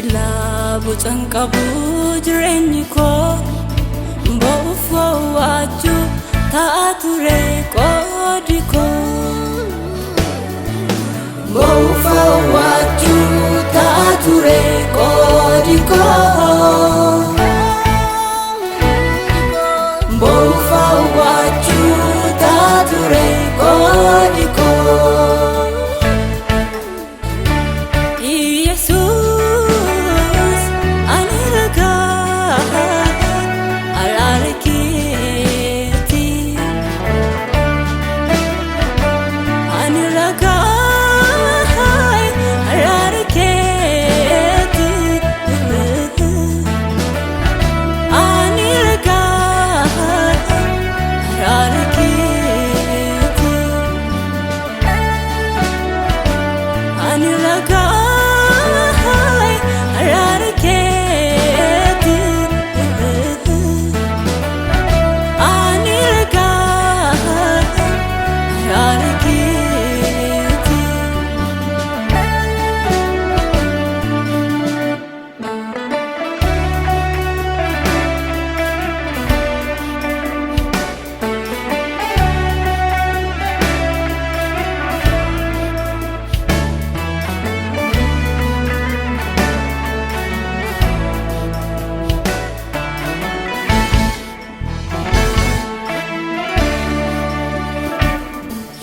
Silaa bocaan qabu jireenyi koo boo'uuf waachuu ta'a ture qoodi koo. Boo'uuf waachuu ta'a ture qoodi koo. Boo'uuf waachuu ta'a ture qoodi koo. Yesuus, ani ragaa araara keeti. Ani ragaa araara keeti. Ani ragaa araara keeti. Ani ragaa araara keeti. Ani ragaa araara keeti.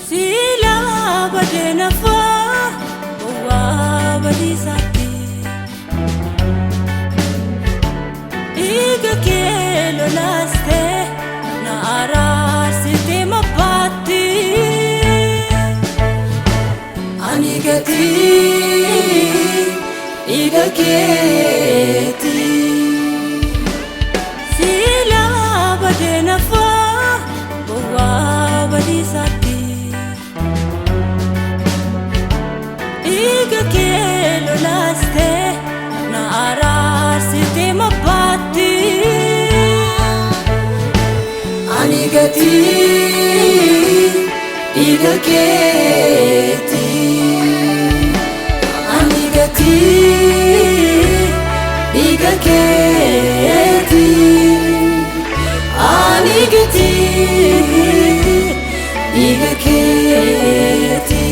Silaa badee nafaa gowwaa badiisaatti. Dhiiga kee lolaastee na araarsitee mabbaatti. Ani gatii dhiiga keeti. Silaa badee nafaa gowwaa badiisaatti. Dhiiga kee lolaastee na araarsitee mabbaatti. Ani gatii dhiiga keeti. Ani gatii dhiiga keeti. Ani gatii dhiiga keeti.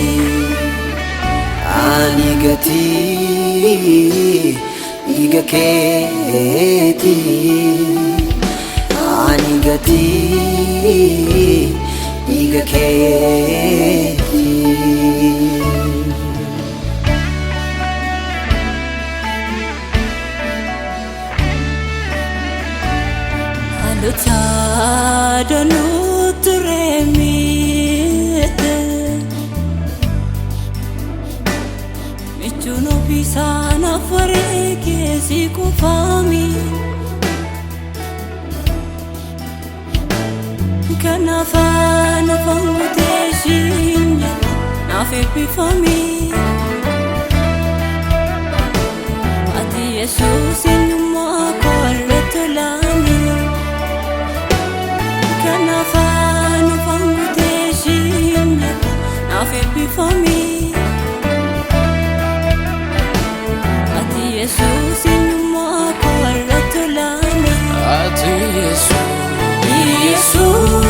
Ani gatii dhiiga keeti. Ani gatii dhiiga keeti. Haalota danuu tureemi. Michuun ofiisaa naaf wareegee si kufaami. Kanaaf afaan guutee ishiin jedha naaf eebbifami. Ati Yesuus eenyummaa koo irratti olaani. Kanaaf afaan guutee ishiin jedha naaf eebbifami. Ati Yesuus eenyummaa koo irratti olaani. Ati Yesuus. Yesuus.